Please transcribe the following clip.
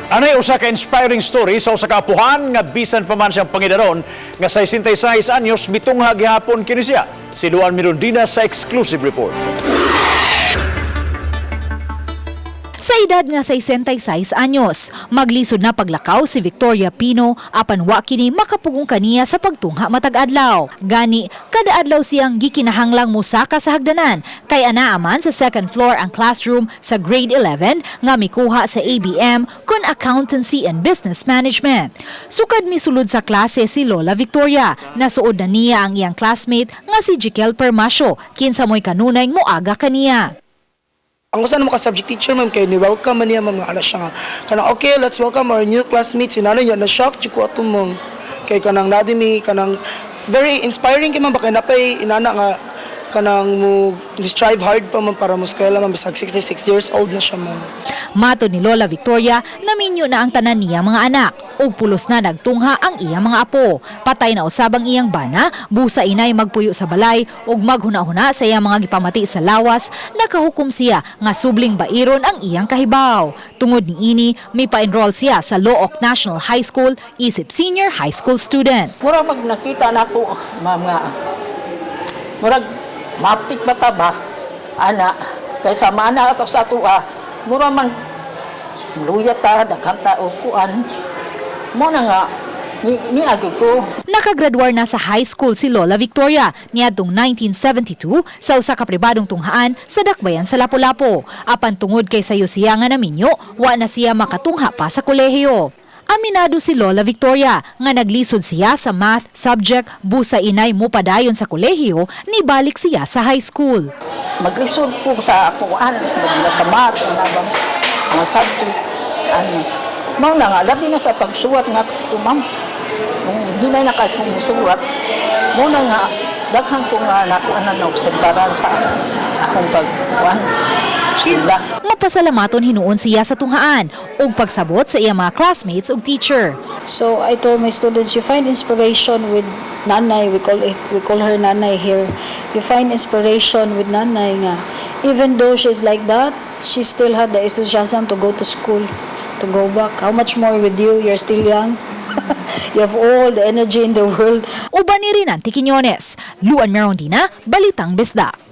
Anay usa ka inspiring story sa usa ka apuhan nga bisan pa man siyang pangidaron nga 66 anyos, mitungha gihapon kini siya. Si Luan Mirondina sa exclusive report. Sa edad nga 66 anyos, maglisod na paglakaw si Victoria Pino, apan wa kini makapugong kaniya sa pagtungha matag adlaw. Gani, kada adlaw siyang gikinahanglang musaka sa hagdanan kay anaa man sa second floor ang classroom sa grade 11 nga mikuha sa ABM kon Accountancy and Business Management. Sukad misulod sa klase si Lola Victoria, nasuod na niya ang iyang classmate nga si Jikel Permasio, kinsa mo'y kanunay moaga kaniya. Ang usa namo ka subject teacher, ma'am, kay ni welcome man niya, ma'am, nga ana siya nga kanang, "Okay, let's welcome our new classmates," si nanay niya. Na shock jud ko ato, ma'am, kay kanang nadi mi kanang very inspiring kay, ma'am, baka napay inana nga kanang mo strive hard pa, ma'am, para mo eskwela, ma'am, bisag 66 years old na siya, ma'am. Matod ni Lola Victoria, naminyo na ang tanan niya mga anak ug pulos na nagtungha ang iyang mga apo. Patay na usab ang iyang bana, busa inay magpuyo sa balay ug maghuna-huna sa iyang mga gipamati sa lawas, nakahukom siya nga subling bairon ang iyang kahibaw. Tungod niini, mipa-enroll siya sa Looc National High School isip senior high school student. Mura mag nakita na ko, ma'am, nga murag maptik ba ta ba ana kay sa mana ato sa ato, mura man luya ta, daghan ta og kuan mo na nga ni agad ko. Nakagraduar na sa high school si Lola Victoria niadtong 1972 sa usa ka pribadong tunghaan sa Dakbayan sa Lapu-Lapu. Apan tungod kay sayo siya nga naminyo, wa na siya makatungha pa sa kolehiyo. Aminado si Lola Victoria nga naglisod siya sa math subject, busa inay mupadayon sa kolehiyo, nibalik siya sa high school. Maglisod ko sa kuan sa math ana ba mga subject ano mao na nga labi na sa pagsuwat nga ko, ma'am, kung hinay na kay kong musuwat mo na nga daghan ko nga nakuha na naobserbaran sa akong pagkuan eskwela. Mapasalamaton hinuon siya sa tunghaan ug pagsabot sa iyang mga classmates ug teacher. So I told my students, you find inspiration with Nanay, we call her Nanay here. You find inspiration with Nanay nga. Even though she's like that, she still had the enthusiasm to go to school, to go back. How much more with you? You're still young. You have all the energy in the world. Uban ni Rinanti Quiñones, Luan Merondina, Balitang Bisdak.